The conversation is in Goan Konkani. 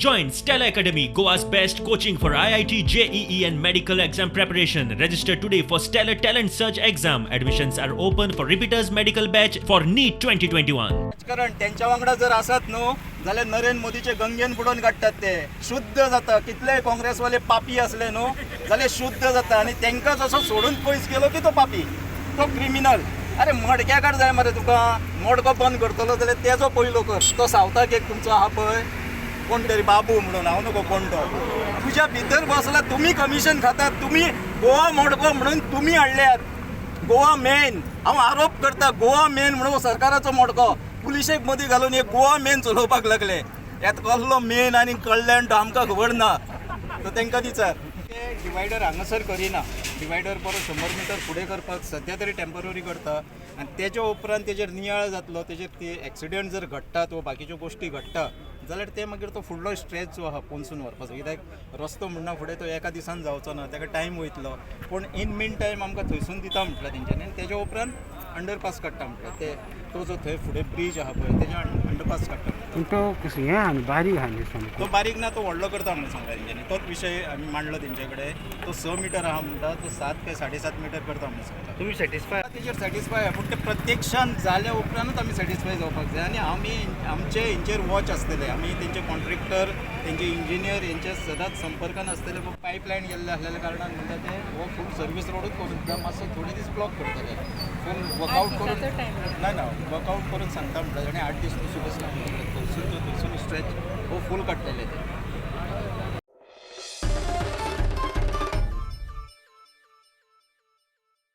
Join Stella Academy, Goa's best coaching for IIT, JEE and medical exam preparation. Register today for Stellar Talent Search exam. Admissions are open for repeaters medical batch for NEET 2021. राजकारण तेंच्या वांगडा जर आसत न्हू जाल्यार नरेंद्र मोदीचे गंगेन बुडोवन काडटात ते. शुद्ध जाता. कितलेय काँग्रेसवाले पापी असले न्हू जाल्यार शुद्ध जाता. आनी तेंकां जसो सोडून पयस गेलो की तो पापी, तो क्रिमिनल. अरे मडक्याकार जाय मरे तुका. मडको बंद करतलो जाल्यार तेजो पयलो कर. तो सावथाक एक तुमचो आहा पळय कोण तरी बाबू म्हणून, हांव नको कोण तो, तुज्या भितर बसला. तुमी कमिशन खातात. तुमी गोवा मडको म्हणून तुमी हाडल्यात. गोवा मेन, हांव आरोप करता, गोवा मेन म्हणून सरकाराचो मडको पुलिशेक मदीं घालून एक गोवा मेन चलोवपाक लागले. यात कसलो मेन आनी कल्याण तो आमकां खबर ना, तो तांकां विचार. ते डिवायडर हांगासर करिना. डिवायडर परत 100 मिटर फुडें करपाक सद्या तरी टेम्पररी करता आनी तेच्या उपरांत तेजेर नियाळ जातलो. तेजेर ते एक्सिडंट जर घडटात वा बाकीच्यो गोश्टी घडटा जाल्यार ते मागीर तो फुडलो स्ट्रेच जो आहा पोनसून व्हरपाचो. कित्याक रस्तो म्हणना फुडें तो एका दिसान जावचो ना, ताका टायम वयतलो. पूण इन मीन टायम आमकां थंयसून दिता म्हटलें तेंच्यांनी आनी तेज्या उपरांत अंडरपास काडटा म्हटलें. ते तो जो थंय फुडें ब्रीज आहा पळय, तेज्या अंडरपास काडटा म्हटलें. पूण तो कसो हें आहा न्हू, बारीक आहा न्ही सामको. तो बारीक ना, तो व्हडलो करता म्हणून सांगला तेंच्यांनी. तोच विशय आमी मांडलो तेंचे कडेन. तो 6 मिटर आहा म्हणटा, तो 7 काय 7.5 मिटर करता म्हणून सांगता. तुम्ही सॅटिस्फाय? तेजेर सॅटिस्फाय, पूण ते प्रत्यक्षान जाल्या उपरांतूच आमी सॅटिस्फाय जावपाक जाय. आनी आमी आमचे हेंचेर वॉच आसतले. आमी तेंचे कॉन्ट्रेक्टर, तेंचे इंजिनियर हेंच्या सदांच संपर्कान आसतले. पूण पायपलायन गेल्ले आसलेल्या कारणान म्हणटा ते हो फूल सर्वीस रोडूच करून दिता. मातसो थोडे दीस ब्लॉक करतले, फूल वर्कआउट करून. ना ना, वर्कआउट करून सांगता म्हणटा. आनी 8 दीस सुबस लागतले. थंयसून तो थंयसून स्ट्रेच हो फूल काडटले ते.